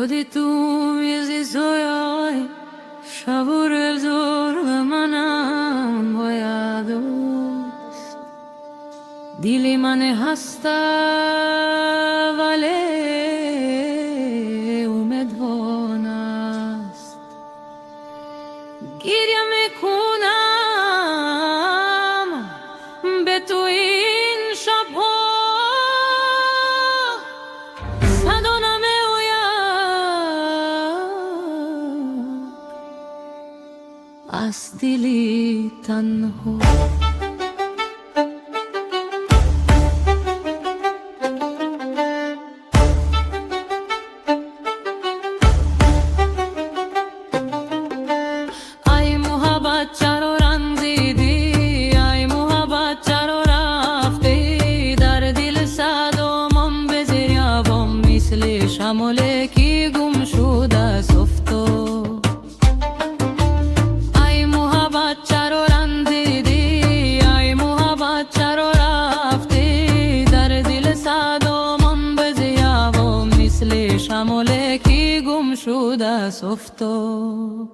Ёди ту мисли сояи шабу рӯзор манам бояд аст. Дили ман хаста, вале умедвон аст. Гиря мекунам бе ту ин шабҳо, садо намеояд аз дили танҳо. Ай муҳаббат, чаро ранҷидӣ? Ай муҳаббат, чаро рафтӣ? Дар дил садо мон безирёбам, мисли шамоле ки гум шуда уфтод. Ай муҳаббат, чаро ранҷидӣ? Ай муҳаббат, чаро рафтӣ? Дар дил садо мон безирёбам, мисли шамоле ки гум шуда уфтод.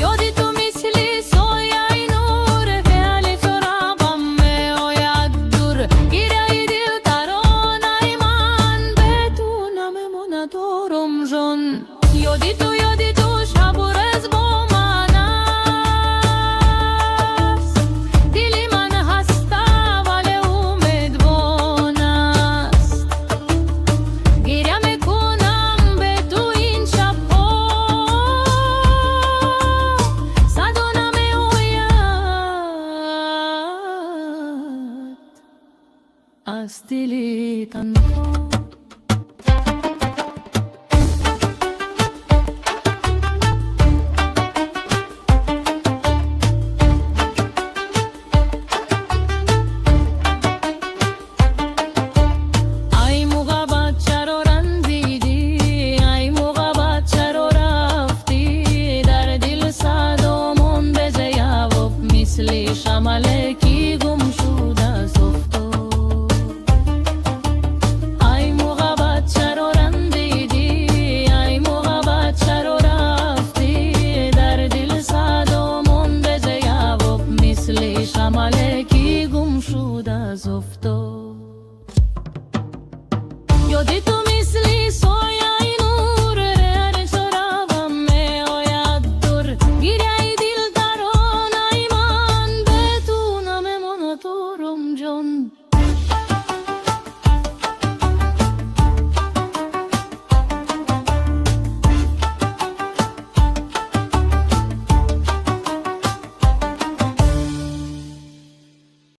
Ёди ту мисли сояи нур, вале суроғам меояд дур. Гиряи дил, таронаи ман, бе ту намемонад ором ҷон. Ёди ту, ёди ту шабу рӯз бо ман аст. Дили ман хаста, вале умедвон аст. Гиря мекунам бе ту ин шабҳо, садо намеояд аз дили танҳо. Ай муҳаббат, чаро ранҷидӣ? Ай муҳаббат, чаро рафтӣ? Дар дил садо мон безаёб, мисли шамоле ки гум шуда уфтод. Ай муҳаббат, чаро ранҷидӣ? Ай муҳаббат, чаро рафтӣ? Дар дил садо мон безаёб, мисли шамоле ки гум шуда уфтод.